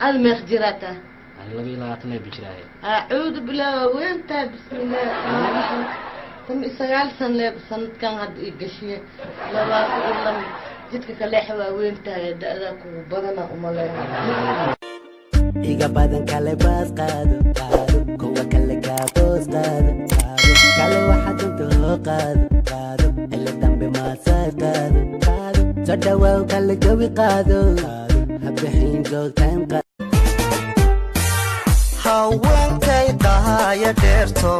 هذا مخجراته أنا لبي لا أتني بجراي أعوذ بالله وين تاب بسم الله تم إسرائيل سنة سنة كان هاد إيجشية لا لا جدك كلاحة وين تاب ذاك وبدنا أملا إيجا بدن كله بس قادو قادو كوا كله كابوس قادو قادو كله واحد انتو قادو قادو اللي دم بما صار قادو قادو صدوا كله جوي قادو قادو هبحين جو تايم قادو haweenkay qahaya dheerto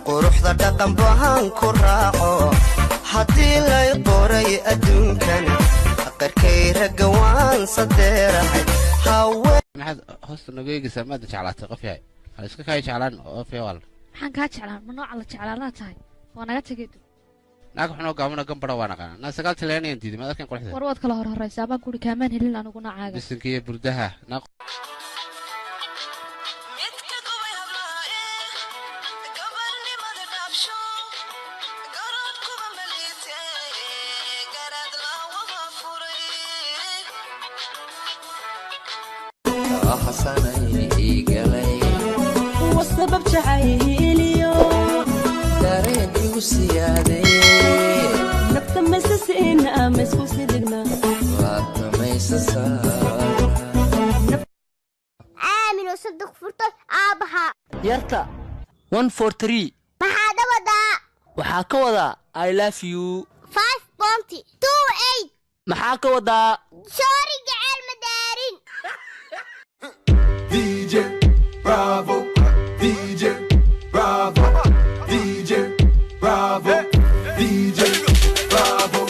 quruxda dhaqan bahan ku raaco haddii lay qoray adduunkan aqarkay ragga waan sadeerahay maxaad hoosta nooga eegaysaa maada jeclaatay qof yahay hal iska kaa jeclaan qof yahay wal maxaan kaa jeclaan ma nooca la jeclaanaa tahay waa naga tegay naag xunoo gaabana gambara waan aqaanaa naa sagaal talyaaniyan diiday maad arkan quruxda war waad kala hor horraysaa baan kuri kaamaan helin anigu noocaaga bisinka iyo burdaha naa والسبب جعيليو dareen igu siyaaday nafta masasiina ama isku sidigna laabtamaysa saara aamino saddux furto aabaha yarta 143 maxaad wadaa waxaa ka wadaa I love you 5.28 maxaa ka wadaa sorry jacayl madaarin DJ Bravo, DJ Bravo, DJ Bravo, DJ Bravo.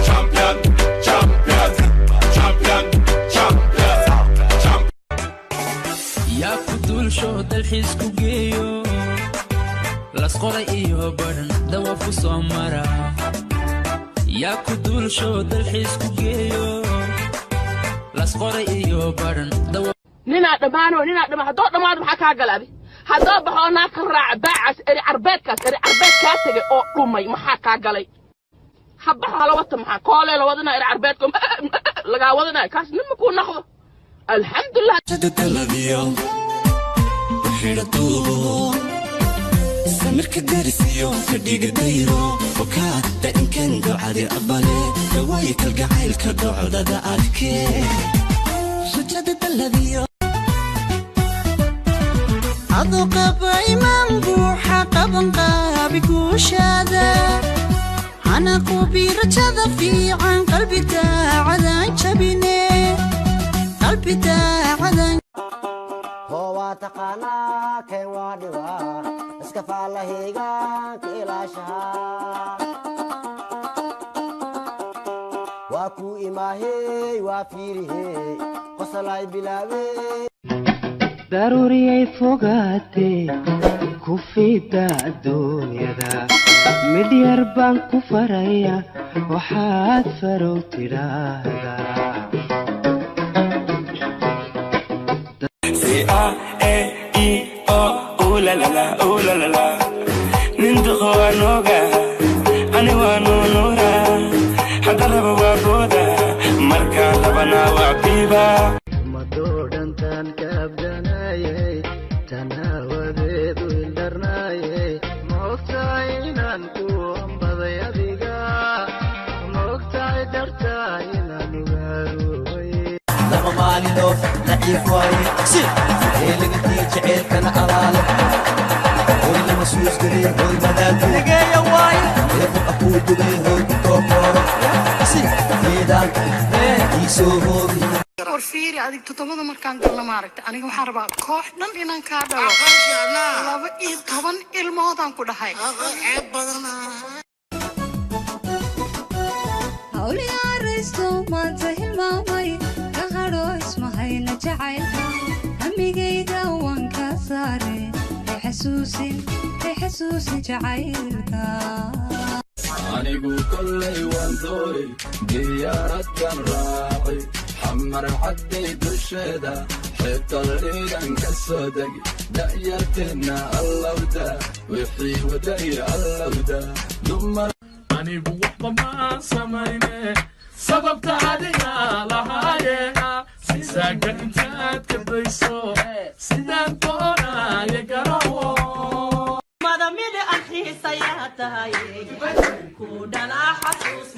Champion, champion, champion, champion, champion. Yaa ku duulsho dalxiis ku geeyo lasqoray iyo badhan dawa ku soo mara yaa ku duulsho dalxiis ku geeyo lasqoray iyo badhan dawa ninaa dhammaanoo ninaa dhammaan haddoo dhammaado maxaa kaa galaabi haddoo baxoo naa ka raaca baacaas eri carbeedkaas eri carbeed kaa tegay oo dhumay maxaa kaa galay habaxo hala wata maxaa koolee la wadanaa eri carbeedka lagaa wadanaya kaas nima kuu noqdo alxamdulilah samirka garisiyo fadhiga dayro okaada inkan docadi aqbale dawaaye kalgacaylka docdada adkee rajada dalladiyo adu qaba imaan buuxa qaban qaabi guushaada hana qubi rajada fiican qalbi daacadan jabine qalbi daacadan waa taqaanaa keen waa dhibaa iska faallahayga ka ilaashaha waa kuu imaahey waa fiirihey qosolay bilaabey daruuriyay fogaatee ku fida adduunyada mid yar baan ku faraya waxaad farow tidhaahdaa C A E I O U la la la U la la la Ninduqo waan ogaa ani waan nunuura hadda raba waa booda markaa rabana waa biiba madoodantaan ka abdanayay tan hawadeedu ildarnaayay ma ogtahay inaan ku ambaday adiga ma ogtahay dartaa inaan ugaarubay laba maalinoo daciif waaye si eelagantii jaceylkana alaale hoy lama suusgelay hoy madaadu Ligeeya waaye eefu akuu dugay hoy ku tookooro si geedaan iisoo hoobi war fiiri adig toddobada markaan galno maaragta aniga waxaan rabaa koox dhan inaan kaa dhalo 12 ilmoodaan ku dhahay hawliyaaraysto maanta hilmaamay ka hadho ismahayna jacaylka hamigayga waan ka saare hay xasuusin jacaylka Anigu kollay waan doori, diyaarad baan raaci, Xamar Cadday dusheeda, xeebta liidan ka soo degi. Da'yarteenna allowda, wixii waday allowda, dumar. Anigu waxba maan samayne, sababta adiga lahaaye. Sisaaga intaad ka dayso, sidaan doonaaye garawo. Madamida aan xiisayaa tahay, ku dhalaa xasuus.